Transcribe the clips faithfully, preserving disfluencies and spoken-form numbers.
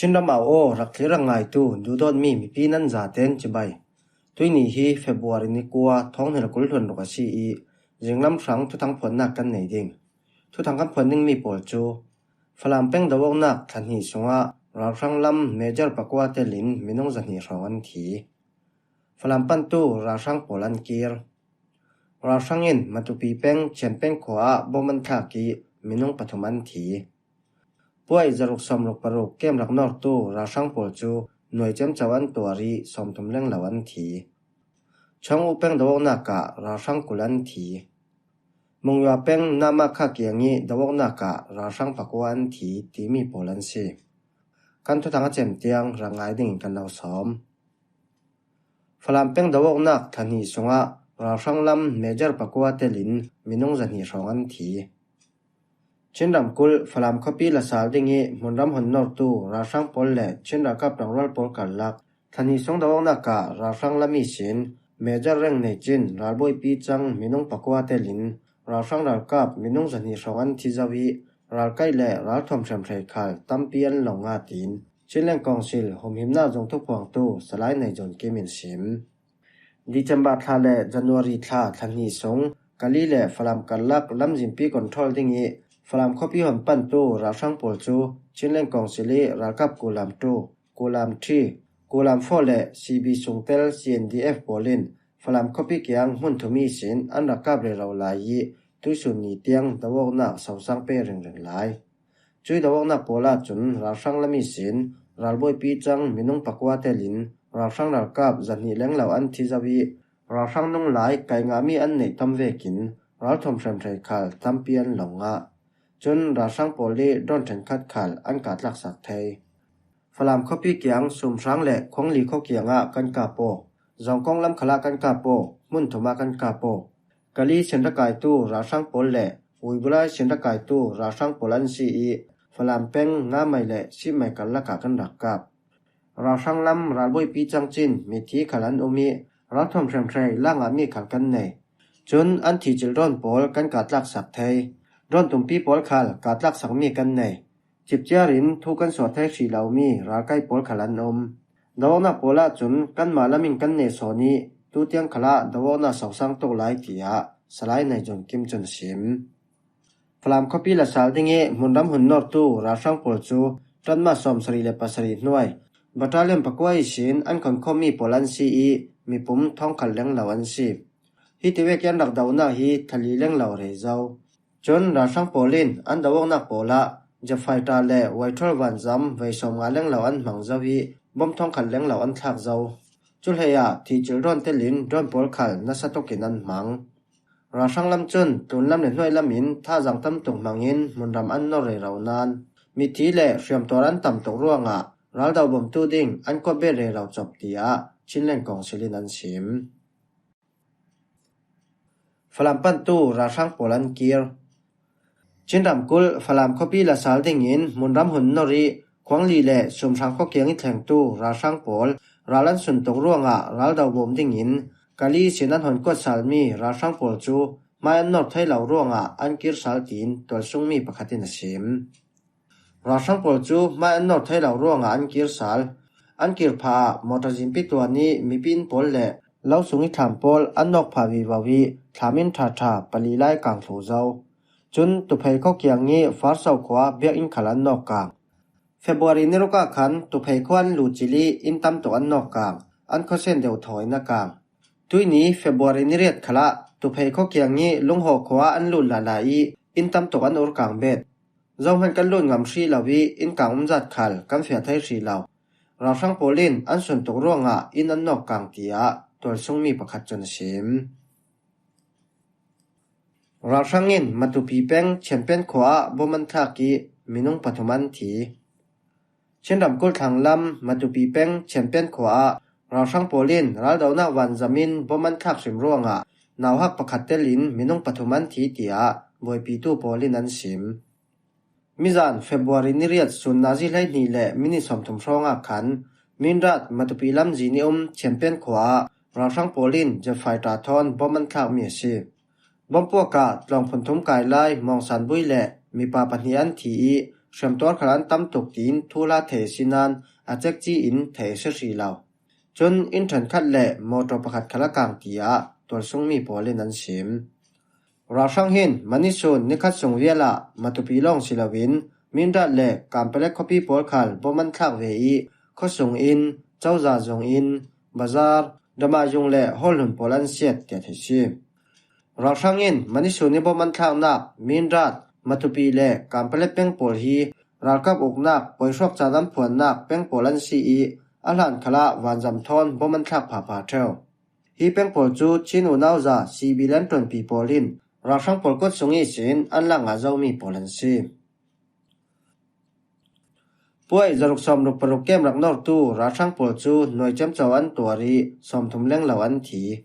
Chin ram au aw, rak thlir rak ngaitu, duhdawtmi mipi nan zaten chibai. Tuini hi February ni kua, thawng hnih le kul hluan ruk a si i, zinglam hrang thuthang phuannak kan nei ding. Thuthang kan phuan dingmi pawl cu, Falam peng do awknak thla hnih sungah ralhrang lam major pakua telin minung zahnih hrawng an thi. Falam pantu ralhrang pawl an kir. Ralhrang in Matupi peng Chian peng khua ah bom an thlak i minung pathum an thi. Puai zaruk sawmruk paruk kem rak nawrtu ralhrang pawl cu nuai ciamco an tuar i sawmthum lenglo an thi. Chawng U peng do awknak ah ralhrang kul an thi. Mungyua peng Nama Kha Kiang i do awknak ah ralhrang pakua an thi timi pawl an si. Kan thuthang a cem tiang rak ngai dingin kan lo sawm. Falam peng do awknak thla hnih sungah ralhrang lam major pakua telin minung zahnih hrawng an thi. Chin ramkulh Falam khuapi la sal ding i hmunram hun nawrtu ralhrang pawl le Chin ralkap ṭangrual pawl karlak thla hnih sung do awknak ah ralhrang lam ihsin major rank nei cin ralbawipi cang minung pakua telin ralhrang ralkap minung zahnih hrawng an thi zo i ralkaih le ralthuam hriamhrei khal tampi an lo ngah tiin Chinland Council humhimnak zung thuphuangtu Salai Nai Zawn Kim in sim. December thla le January thla thla hnih sung Kali le Falam karlak lamzinpi control ding i Falam khuapi hun pantu ralhrang pawl cu Chinland Council i ralkap Kulam two, Kulam three, Kulam four le C B sungtel C N D F pawl in Falam khuapi kiang hmun thum ihsin an rak kap rero lai i tuisun ni tiang do awknak sosang pe ringring lai. Cui do awknak pawl ahcun ralhrang lam ihsin ralbawipi cang minung pakua telin ralhrang ralkap zahnih lenglo an thi zo i ralhrang nung lai kai ngahmi an neih tam vekin ralthuam hriamhrei khal tampi an lo ngah. Cun ralhrang pawl i drone ṭhenkhat khal an kah tlaksak thei. Falam khuapi kiang Sumhrang le Khuangli khua kiangah kan kap aw. Zawngkawng lam khalah kan kap aw. Hmun thum ah kan kap aw. Kali sinrakaitu ralhrang pawl le Uibulai sinrakaitu ralhrang pawl an si i Falam peng Ngamai le Sihmai karlak ah kan rak kap. Ralhrang lam ralbawipi cangcin mithi khal an um i ralthuam hriamhrei lak ngahmi khal kan nei. Cun an thicil drone pawl kan kah tlaksak thei. Drone tumpi pawl khal kah tlaksakmi kan nei. Cipciar in thu kan suah thei hrih lomi ralkai pawl khal an um. Do awknak pawl ahcun kanmah lam in kan neh sawn i tutiang khalah do awknak sosang tuk lai, tiah Salai Nai Zawn Kim cun a sim. Falam khuapi la sal ding i hmunram hun nawrtu ralhrang pawl cu ṭanma sawmsarih le pasarih hnuai battalion pakua ihsin an khonkhawmmi pawl an si i mipum thawngkhat lenglo an si. Hi tivek i an rak dohnak hi thali lenglo rei zo. Cun ralhrang pawl in an do awknak pawl ah jet fighter le Vietol vanzam vei sawmnga lenglo an hmang zo i bom thawngkhat lenglo an thlak zo. Cu hlei ah thicil drone telin drone pawl khal nasa tukin an hmang. Ralhrang lam cun tlunlam le hnuai lam in thazaang tam tuk hmangin hmunram an nor rero nain mithi le hriamtuar an tam tuk ruangah raldo bawmtu ding an kuat bet rero cop, tiah Chinland Council in an sim. Falam pantu ralhrang pawl an kir. Chin ramkulh Falam khuapi la sal dingin hmunram hun nor i Khuangli le Sumhrang khua kiang i thlengtu ralhrang pawl ral an sun tuk ruangah raldo bawm dingin Kali sin an hon kuat salmi ralhrang pawl cu hmai an nor thei lo ruangah an kir sal, tiin tualsungmi pakhat in a sim. Ralhrang pawl cu hmai an nor thei lo ruangah an kir sal. An kir phah ah motor zinpi tuan i mipi inn pawl le lo sung i thlam pawl an nawk phah vivo i thlam inn ṭhaṭha pali lai kang thlu zo. Cun Tuphei khua kiang i Farso khua biakinn khal an nawk kang. February ni ruk ah khan Tuphei khua an lut cil i inn tam tuk an nawk kang. An khuasen deuh thaw in a kang. Tuini February ni riat khalah Tuphei khua kiang i Lunghaw khua an lut lala i inn tam tuk an ur kang bet. Zohman kan lut ngam hrih lo i inn kang um zat khal kan fiah thei hrih lo. Ralhrang pawl in an sun tuk ruangah inn an nawk kang, tiah tualsungmi pakhat cun a sim. Ralhrang in Matupi peng Chianpen khua ah bom an thlak i minung pathum an thi. Chin ramkulh thlanglam Matupi peng Chianpen khua ah ralhrang pawl in raldonak vanzam in bom an thlak hrim ruangah nauhak pakhat telin minung pathum an thi, tiah buaipitu pawl in an sim. Mizan February ni riat sun nazi hleihnih le minit sawmthum hrawngah khan Mindat Matupi lamzin i um Chianpen khua ah ralhrang pawl in jet fighter thawn bom an thlakmi a si. Bom puak ah tlawng phun thum kai lai Mawngsan Bui le mipa pahnih an thi i hriamtuar khal an tam tuk tiin thu hla thei a si nan a cekci in thei a si hrih lo. Cun inn ṭhenkhat le mawṭaw pakhat khal a kang tiah tualsung mi pawl in an sim. Ralhrang hin Manisun nikhat sung vialah Matupi lawng si loin Mindat le Kampelek khuapi pawl khal bom an thlak ve ih khuasung in, cozah zung in, bazar, dama yung le hall hlun pawl an siat tiah theih si. Ralhrang in Manisun ih bom an thlaknak Mindat, Matupi le Kampelek peng pawl hi ralkap uknak poihruak caan an phuannak peng pawl an si ih a hlan khalah vanzam thawn bom an thlak phapha ṭheu. Hi peng pawl cu Chin unauza C B Lentonpi pawl in ralhrang pawl kut sung ihsin an lak ngah zomi pawl an si. Puai zaruk sawmruk paruk kem rak nortu ralhrang pawl cu nuai ciamco an tuar ih sawmthum lenglo an thi.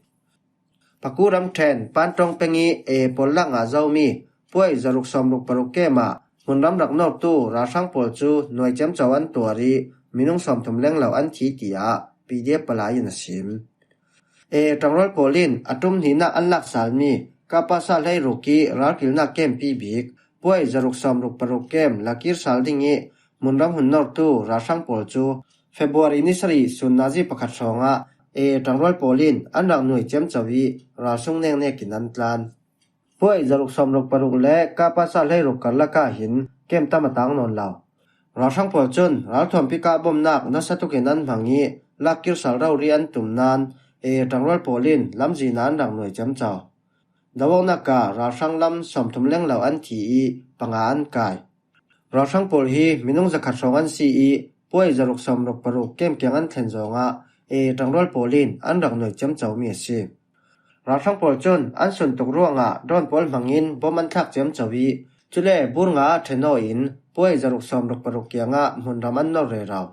Paku ramṭhen Pantawng peng ih A pawl lak ngah zomi puai zaruk sawmruk paruk kem ah hmunram rak nortu ralhrang pawl cu nuai ciamco an tuar ih minung sawmthum lenglo an thi tiah P D F palai in a sim. A ṭangrual pawl in a ṭum hnihnak an laksalmi Kapasa hleiruk ih ralkilnak kempi bik puai zaruk sawmruk paruk kem lakir sal ding ih hmunram hun nortu ralhrang pawl cu February ni sarih sun nazi pakhat hrawngah A ṭangrual pawl in an rak nuai ciamco ih ralsung neknek in an tlan. Puai zaruk sawmruk paruk le Kapasa hleiruk karlak ah hin kem tam a tang nawn lo. Ralhrang pawl cun ralthuampi kah bomnak nasa tukin an hmang ih lakkir sal rori an tum nan A ṭangrual pawl in lamzin ah an rak nuai ciamco. Doawknak ah ralhrang lam sawmthum lenglo an thi ih panga an kai. Ralhrang pawl hi minung zakhat hrawng an si ih puai zaruk sawmruk paruk kem kiang an thlen zawngah A ṭangrual pawl in an rak nuai ciamcomi a si. Ralhrang pawl cun an suntuk ruangah drone pawl hmangin bom an thlak ciamco ih cule bur nga ah ṭhen aw in puai zaruk sawmruk paruk kiangah hmunram an nor rero.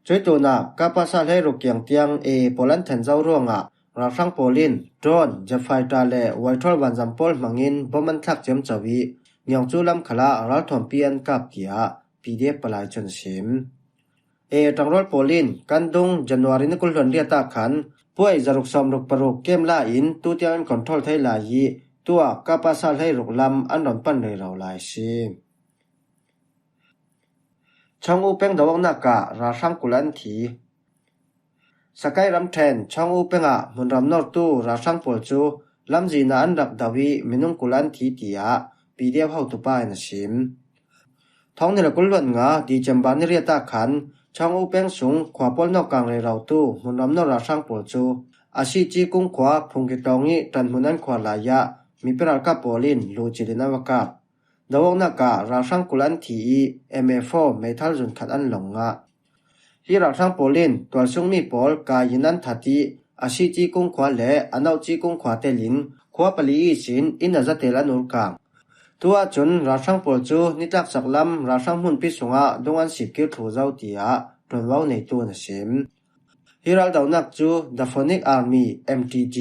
Cuih tlunah Kapasa hleiruk kiang tiang A pawl an thlen zo ruangah ralhrang pawl in drone, jet fighter le waithrawl vanzam pawl hmangin bom an thlak ciamco ih niangcu lam khalah ralthuampi an kap tiah P D F palai cun a sim. A ṭangrual pawl in kan dung January ni kul hluan riat ah khan puai zaruk sawmruk paruk kem la in tutiang an control thei lai ih tuah Kapasa hleiruk lam an rawn pan rero lai a si. Chawng U peng doawknak ah ralhrang kul an thi. Sakai ramṭhen Chawng U peng ah hmunram nortu ralhrang pawl cu lamzin ah an rak do ih minung kul an thi tiah P D F hotupa in a sim. Thawng hnih le kul hluan nga December ni riat ah khan Chawng U peng sung khua pawl nawkkang rerotu hmunram nor ralhrang pawl cu a sihci kung khua Phungkitawng ih ṭanhmun an khuar lai ah mipi ralkap pawl in luhcilh in an va kap. Doawknak ah ralhrang kul an thi ih M A four meithal zun khat an lawng ngah. Hi ralhrang pawl in tualsungmi pawl kai in an that ih a sihci kung khua le a nauhci kung khua telin khua pali ihsin inn a zatel an urkang. Tu ahcun ralhrang pawl cu nitlaksak lam ralhrang hmunpi sungah dung an sipkir thlu zo tiah ṭuanvo neitu in a sim. Hi raldonak cu The Phonic Army, M T G,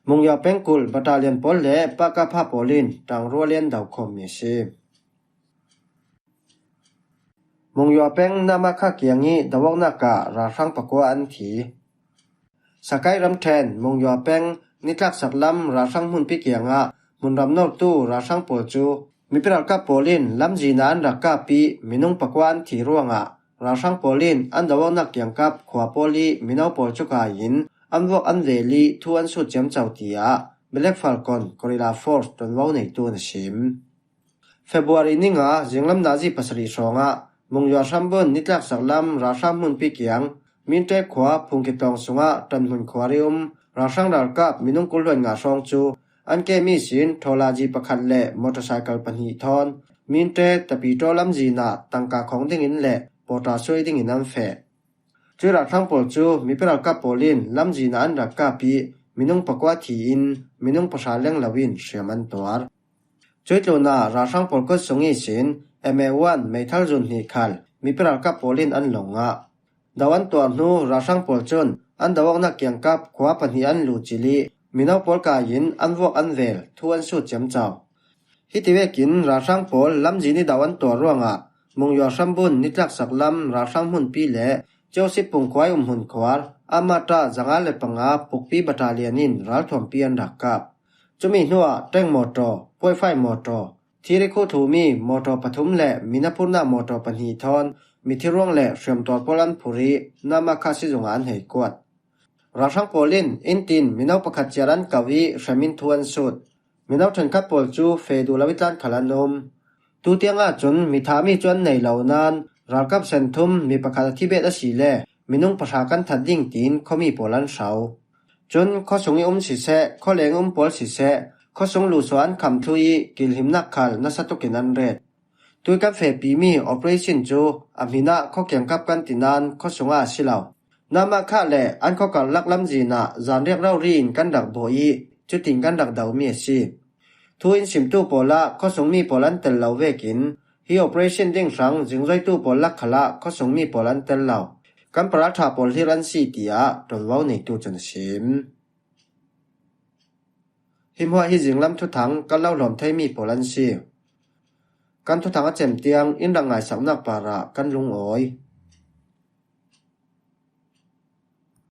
Mungyaw pengkulh battalion pawl le Pakapha pawl in ṭangrual in an do khawmmi a si. Mungyaw peng Namakha kiang ih doawknak ah ralhrang pakua an thi. Sakai ramṭhen Mungyaw peng nitlaksak lam ralhrang hmunpi kiangah hmunram nortu ralhrang pawl cu mipi ralkap pawl in lamzin ah an rak kap ih minung pakua an thi ruangah ralhrang pawl in an doawknak kiangkap khua pawl ih mino pawl cu kai in an vuak an vel ih thu an sut ciamco tiah Black Falcon Guerrilla Force ṭuanvo neitu in a sim. February ni nga zinglam nazi pasarih hrawngah Mungyaw hrambun nitlaksak lam ralhrang hmunpi kiang Minte khua Phungkitawng sungah ṭanhmun khuar ih um ralhrang ralkap minung kul hluan nga hrawng cu an kem ihsin trawlaji pakhat le motorcycle pahnih thawn Minte Tapiṭaw lamzin ah tangka khawng dingin le pawṭa suai dingin an feh. Cuih ralhrang pawl cu mipi ralkap pawl in lamzin ah an rak kap ih minung pakua thi in minung pahra lenglo in hriam an tuar. Cuih tlunah ralhrang pawl kut sung ihsin M A one meithal zun hnih khal mipi ralkap pawl in an lawng ngah. Do an tuar hnu ralhrang pawl cun an doawknak kiangkap khua pahnih an luhcilh ih mino pawl kai in an vuak an vel thu an sut ciamco. Hiti vekin ralhrang pawl lamzin ih do an tuar ruangah Mungyaw hrambun nitlaksak lam ralhrang hmunpi le Joseph Pung khua ih umhmun khuar a mata zanga le panga pukpi battalion in ralthuampi an rak kap. Cumi hnuah tank mawṭaw, puaifai mawṭaw, T Thir ih khuh thlu mi mawtaw pathum le mina phurna mawtaw pahnih thawn mithiruang le hriamtuar pawl an phurh ih Namakha sizungah an hei kuat. Ralhrang pawl in inn tin mino pakhat ciar an kauh ih hremin thu an sut. Mino ṭhenkhat pawl cu feh duh lo ih tlan khal an um. Tutiang ahcun mi thahmi cu an nei lo nain ralkap senthum mi pakhat a thi bet asile minung pahra kan that ding tiin khuami pawl an hro. Cun khuasung ih um siseh, khualeng ih um pawl siseh, khuasung luhsuah an khamh thluh ih kilhimnak khal nasa tukin an ret. Tui kan fehpimi operation cu a hmin ah khuakiangkap kan ti nain khuasung ah a si lo. Namakha le an khuakarlak lamzin ah zanriak rori in kan rak bawh ih cutin kan rak domi a si. Thu in simtu pawl ah khuasungmi pawl an tel lo vekin hi operation ding hrang zingzoitu pawl lak khalah khuasungmi pawl an tel lo. Kan paralṭha pawl hlir an si, tiah ṭuanvo neitu cun a sim. Hi hmuah hi zinglam thuthang kan lo hlawm theimi pawl an si. Kan thuthang a cem tiang in rak ngaisaknak parah kan lungawi.